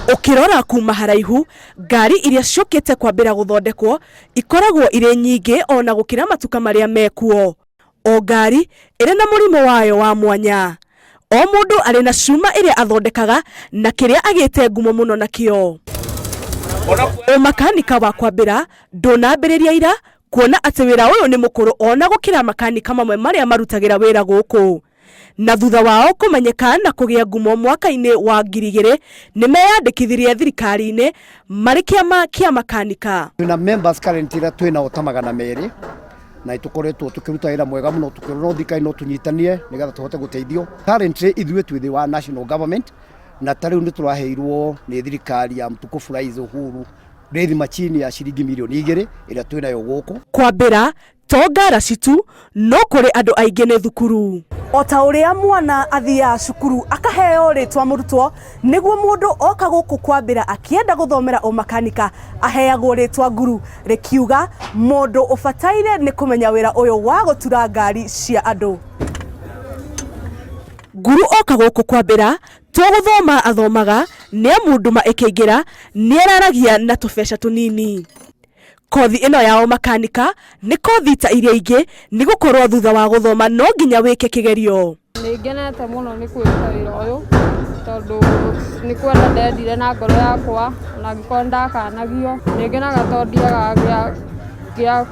Ũkĩrora kuma haraihu, ngari iria ciũkĩte kwambĩra gũthondekwo ikoragwo irĩ nyingĩ ona gũkĩra matuka marĩa mekuo. O ngari ĩrĩ na mũrimũ wayo wa mwanya. O mũndũ arĩ na cuma ĩrĩa athondekaga na kĩrĩa agĩte ngumo mũno nakĩo. Ũmakanika wa kwambĩra ndũnambĩrĩria ira kuona atĩ wĩra ũyũ nĩ mũkũrũ ona gũkĩra makanika mamwe marĩa marutagĩra wĩra gũkũ. Na thutha wao kũmenyeka na kũgĩa ngumo mwaka-inĩ wa 2000 nĩ meyandĩkithirie thirikari-inĩ marĩ kĩama kĩa makanika. Twĩna members currently iria twĩnao ta 200 na nĩtũkoretwo tũkĩruta wĩra mwega mũno tũkĩrora thirikari no tũnyitanie nĩgetha tũhote gũteithio. Currently ithuĩ twĩ thĩ wa national government na ta rĩu nĩtũraheirwo nĩ thirikari ya mtukufu Rais Uhuru lathe machine ya ciringi mirioni 2 ĩrĩa twĩnayo gũkũ. Kwambĩra to ngaraci tu no kũrĩ andũ aingĩ nĩ thukuru. O ta ũrĩa mwana athiaga cukuru akaheo rĩtwa mũrutwo, nĩguo mũndũ oka gũkũ kwambĩra akĩenda gũthomera ũmakanika aheagwo rĩtwa nguru, rĩkiuga mũndũ ũbataire nĩ kũmenya wĩra ũyũ wa gũtura ngari cia andũ. Nguru oka gũkũ kwambĩra to gũthoma athomaga, nĩ amu nduma ĩkĩingĩra nĩararagia na tũbeca tũnini. Kothi ĩno ya ũmakanika nĩ kothi ta iria ingĩ nĩ gũkorwo thutha wa gũthoma no nginya wĩke kĩgerio. Nĩ ngenete mũno nĩ kwĩruta wĩra ũyũ tondũ nĩ kwenda ndendire na ngoro yakwa ona angĩkorwo nĩ ndakanagio. Nĩ ngenaga tondũ ndiagaga gĩa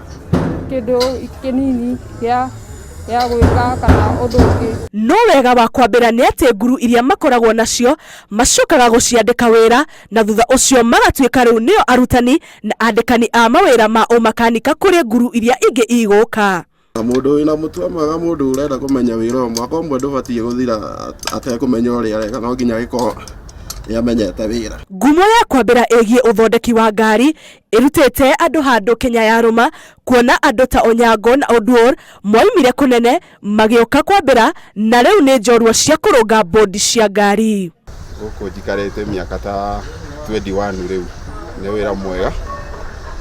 kĩndũ kĩnini gĩa gwĩka kana ũndũ ũngĩ. No wega wa kwambĩra nĩ atĩ nguru iria makoragwo nacio macokaga gũciandĩka wĩra na thutha ũcio magatuĩka rĩu nĩo arutani na andĩkani a mawĩra ma ũmakanika kũrĩ nguru iria ingĩ igũka. Mũndũ wĩna mũtwe mwega, mũndũ ũrenda kũmenya wĩra ũyũ, mwaka ũmwe ndũbatiĩ gũthira atekũmenya ũrĩa areka, no nginya agĩkorwo nĩ amenyete wĩra. Ngumo ya kwambĩra ĩgiĩ ũthondeki wa ngari ĩrutĩte andũ handũ Kenya yarũma kuona andũ ta Onyango na Oduor moimire kũnene magĩũka kwambĩra na rĩu nĩ njorua cia kũrũnga bodi cia ngari. Gũkũ njikarĩte mĩaka ta 21 rĩu, nĩ wĩra mwega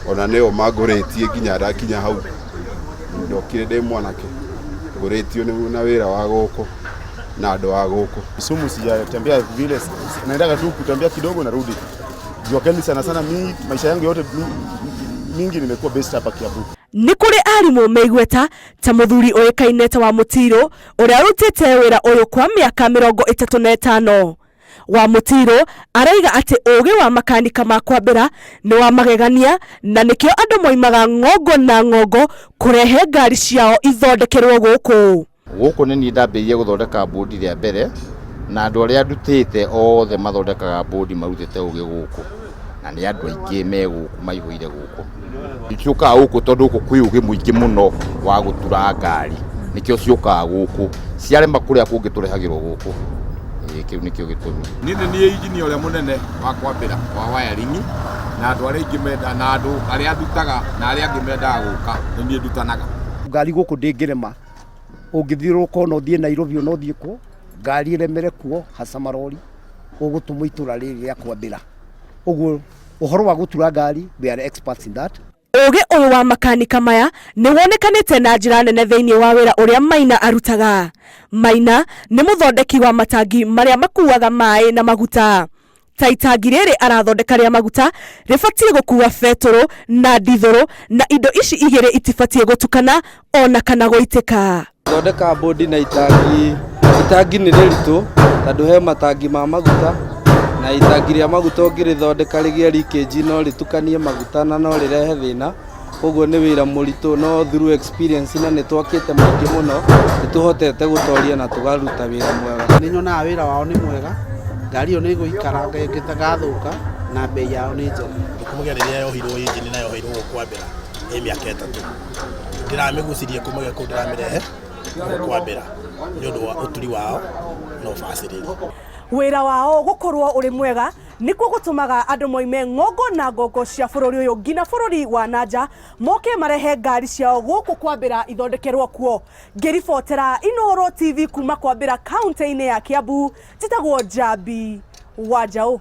ona nĩo mangũrĩtie nginya ndakinya hau, ndokire ndĩ mwanake ngũrĩtio na wĩra wa gũkũ na andũ a gũkũ. Kisumu sijatembea vile, naendaga tu kutembea kidogo narudi. Jua kali sana sana, mi maisha yangu yote mingi nimekuwa based hapa Kiambu. Nĩ kũrĩ arimũ meigweta ta mũthuri ũĩkaine ta wa Mũtirũ ũrĩa ũrutĩte wĩra ũyũ kwa mĩaka 35. Wa Mũtirũ araiga atĩ ũgĩ wa makanika ma kwambĩra nĩ wa magegania na nĩkĩo andũ moimaga ng'ongo na ng'ongo kũrehe ngari ciao ithondekerwo gũkũ. Gũkũ nĩ niĩ ndambĩrĩirie gũthondeka bodi rĩa mbere na andũ arĩa ndutĩte othe mathondekaga bodi marutĩte ũgĩ gũkũ na nĩ andũ aingĩ me gũkũ maihũire gũkũ. Ciũkaga gũkũ tondũ gũkũ kwĩ ũgĩ mũingĩ mũno wa gũtura ngari, nĩkĩo ciũkaga gũkũ, ciarema kũrĩa kũngĩ tũrehagĩrwo gũkũ. Kĩu nĩkĩo gĩtũmi. Niĩ nĩ niĩ injinia ũrĩa mũnene wa kwambĩra wa wiring na andũ arĩa aingĩ menda na andũ arĩa ndutaga na arĩa angĩ mendaga gũka nĩ niĩ ndutanaga. Ngari gũkũ ndĩngĩrema, ũngĩthiũrũrũka ona ũthiĩ Nairobi ona ũthiĩ kũ, ngari ĩremere kuo hasa marori ũgũtũmwo itũra rĩrĩ rĩa kwambĩra. Ũguo ũhoro wa gũtura ngari we are experts in that. Ũgĩ ũyũ wa makanika maya nĩ wonekanĩte na njĩra nene thĩinĩ wa wĩra ũrĩa Maina arutaga. Maina nĩ mũthondeki wa matangi marĩa makuaga maĩ na maguta. Ta itangi rĩrĩ arathondeka rĩa maguta rĩbatiĩ gũkua betũrũ na ndithũrũ na indo ici igĩrĩ itibatiĩ gũtukana ona kana gũitĩka. Thondeka bodi na itangi, itangi nĩ rĩritũ tondũ he matangi ma maguta na itangi rĩa maguta ũngĩrĩthondeka rĩgĩe leakage no rĩtukanie maguta na no rĩrehe thĩna, koguo nĩ wĩra mũritũ no through experience na nĩ twakĩte maingĩ mũno nĩ tũhotete gũtoria na tũkaruta wĩra mwega. Nĩ nyonaga wĩra wao nĩ mwega, ngari ĩyo nĩ ĩgũikaranga ĩngĩtagathũka na mbei yao nĩ njega. Kumagia rĩrĩa yohirwo injini na yoheirwo gũkũ kwambĩra ĩ mĩaka 3 ndĩramĩgucirie kumagia kũu ndĩramĩrehe gũkũ kwambĩra nĩ ũndũ wa ũturi wao na ũbacĩrĩri. Wĩra wao gũkorwo ũrĩ mwega nĩkuo gũtũmaga andũ moime ng'ongo na ngongo cia bũrũri ũyũ nginya bũrũri wa nanja moke marehe ngari ciao gũkũ kwambĩra ithondekerwo kuo. Ngĩribotera Inooro TV kuma kwambĩra kaunti-inĩ ya Kiambu, njĩtagwo Njambi wa Njaũ.